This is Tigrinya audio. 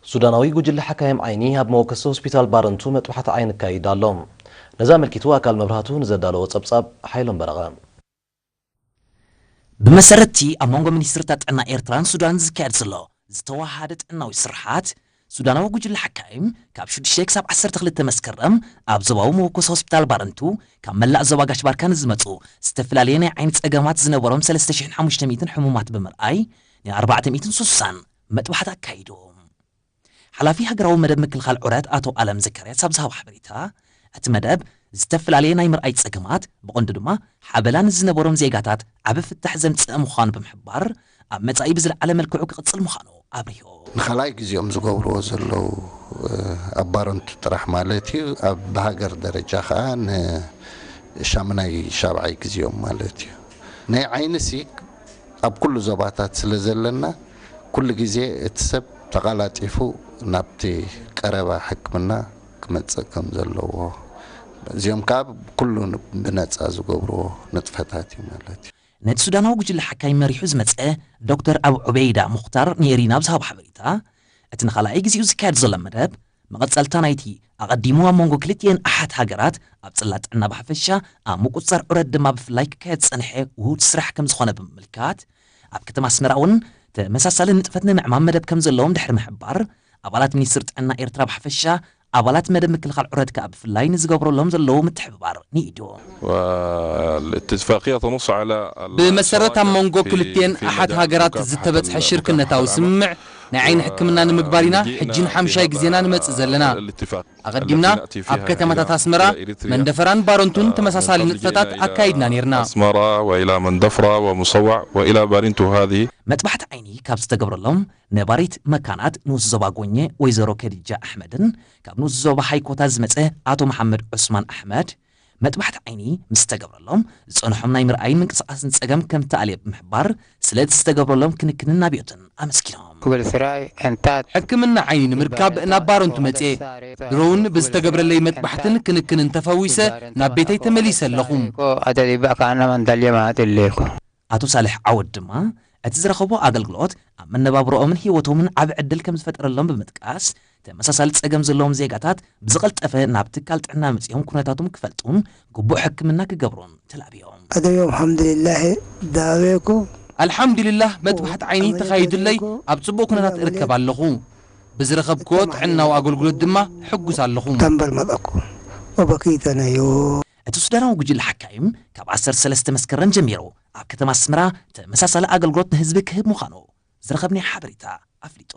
ሱዳናዊ ጉጅለ ሓካይም ዓይኒ ኣብ መወከሲ ሆስፒታል ባረንቱ መጥባሕቲ ዓይኒ ኣካይዱ ኣሎ። ነዚ ኣመልኪቱ ኣካል መብራህቱ ንዘዳለዎ ጸብጻብ ሓይሎም በረቐ። ብመሰረትቲ ኣብ መንጎ ሚኒስትርታት ጥዕና ኤርትራን ሱዳን ዝካየድ ዘሎ ዝተዋሃደ ጥዕናዊ ስርሓት፣ ሱዳናዊ ጉጅለ ሓካይም ካብ ሽዱሽተ ክሳብ ዓሰርተ ክልተ መስከረም ኣብ ዞባዊ መወከሲ ሆስፒታል ባረንቱ ካብ መላእ ዞባ ጋሽ ባርካ ንዝመጹ ዝተፈላለየ ናይ ዓይኒ ጸገማት ዝነበሮም ሰለስተ ሽሕን ሓሙሽተ ሚእትን ሕሙማት ብምርኣይ ን ኣርባዕተ ሚእትን ስሳን መጥባሕቲ ኣካይዶም። ሓላፊ ሃገራዊ መደብ ምክልኻል ዑረት ኣቶ ኣለም ዘካርያስ ኣብ ዝሃቦ ሓበሬታ፣ እቲ መደብ ዝተፈላለየ ናይ ምርኣይ ጸገማት፣ ብቐንዱ ድማ ሓበላ ንዝነበሮም ዜጋታት ዓቢ ፍታሕ ዘምጽእ ምዃኑ ብምሕባር፣ ኣብ መጻኢ ብዝለዓለ መልክዑ ክቕጽል ምዃኑ ኣብሪሁ። ንኻልኣይ ግዜኦም ዝገብርዎ ዘለዉ፣ እ፣ ኣብ ባረንቱ ጥራሕ ማለት እዩ። ኣብ ብሃገር ደረጃ ኸኣ ንሻምናይ ሻብዓይ ግዜኦም ማለት እዩ። ናይ ዓይንሲ ኣብ ኩሉ ዞባታት ስለ ዘለና፣ ኩሉ ግዜ እቲ ሰብ ተቓላጢፉ ናብቲ ቀረባ ሕክምና ክመጽእ ከም ዘለዎ፣ እዚኦም ከኣ ኩሉ ብነጻ ዝገብርዎ ንጥፈታት እዩ ማለት እዩ። ነቲ ሱዳናዊ ጉጅለ ሓካይም መሪሑ ዝመጸ ዶክተር ኣቡ ዑበይዳ ሙኽታር ንኤሪና ኣብ ዝሃቦ ሓበሬታ፣ እቲ ንኻልኣይ ግዜኡ ዝካየድ ዘሎ መደብ፣ መቐጸልታ ናይቲ ኣቐዲሙ ኣብ መንጎ ክልቲኤን ኣሓት ሃገራት ኣብ ጽላት ጥዕና ብሓፈሻ፣ ኣብ ምቁጽጻር ዑረት ድማ ብፍላይ ክካየድ ዝጸንሐ ውሁድ ስራሕ ከም ዝኾነ ብምምልካት፣ ኣብ ከተማ ኣስመራ እውን ተመሳሳሊ ንጥፈት ንምዕማም መደብ ከም ዘለዎም ድሕሪ ምሕባር፣ ኣባላት ሚኒስትሪ ጥዕና ኤርትራ ብሓፈሻ፣ ኣባላት መደብ ምክልኻል ዑረት ከኣ ብፍላይ ንዝገብረሎም ዘለዉ ምትሕብባር ንኢዱ። والاتفاقية تنص على ብመሰረት ኣብ መንጎ ክልቲኤን ኣሓት ሃገራት ዝተበጽሐ ሽርክነታዊ ስምምዕ ናይ ዓይኒ ሕክምና ንምግባር ኢና ሕጂ ንሓምሻይ ግዜና ንመጽእ ዘለና። ኣቐዲምና ኣብ ከተማታት ኣስመራ፣ መንደፈራን ባረንቱን ተመሳሳሊ ንጥፈታት ኣካይድና ነይርና። أسمرة وإلى مندفرة ومصوع وإلى بارنتو هذه መጥባሕቲ ዓይኒ ካብ ዝተገብረሎም ነባሪት መካናት ንኡስ ዞባ ጎኘ ወይዘሮ ከዲጃ ኣሕመድን ካብ ንኡስ ዞባ ሃይኮታ ዝመጸ ኣቶ መሓመድ ዑስማን ኣሕመድ፣ መጥባሕቲ ዓይኒ ምስ ዝተገብረሎም ዝጸንሖም ናይ ምርኣይን ምንቅስቓስን ጸገም ከም ተኣልየ ብምሕባር፣ ስለቲ ዝተገብረሎም ክንክንን ኣብዮትን ኣመስጊኖም። ክብል ስራይ ዕንታት ሕክምና ዓይኒ ንምርካብ ናብ ባረንቱ መጽየ። ድሮውን ብዝተገብረለይ መጥባሕትን ክንክንን ተፈዊሰ ናብ ቤተይ ተመሊሰ ኣለኹ። ኣደሊባ ከኣና መንዳልየ ማለት እሌኮ ኣቶ ሳልሕ ዓወድ ድማ፣ እቲ ዝረኸቦ ኣገልግሎት ኣብ መነባብሮኦምን ህይወቶምን ዓቢ ዕድል ከም ዝፈጠረሎም ብምጥቃስ፣ ተመሳሳሊ ጸገም ዘለዎም ዜጋታት ብዝቐልጠፈ ናብ ትካል ጥዕና መጺኦም ኩነታቶም ክፈልጡን ግቡእ ሕክምና ክገብሩን ተላብዮም። ኣደዮ ኣልሓምዱሊላህ ዳቤኩ ኣልሓምዱሊላህ መጥባሕቲ ዓይኒ ተኻይዱለይ ኣብ ጽቡቕ ኩነታት እርከብ ኣለኹ። ብዝረኸብክዎ ጥዕናዊ ኣገልግሎት ድማ ሕጉስ ኣለኹ። ተንበር መጠኩ ወበኪተነዮ እቲ ሱዳናዊ ጉጅለ ሓካይም ካብ ዓሰርተ ሰለስተ መስከረም ጀሚሩ ኣብ ከተማ ኣስመራ ተመሳሳሊ ኣገልግሎት ንህዝቢ ክህብ ምዃኑ ዝረኸብናዮ ሓበሬታ ኣፍሊጡ።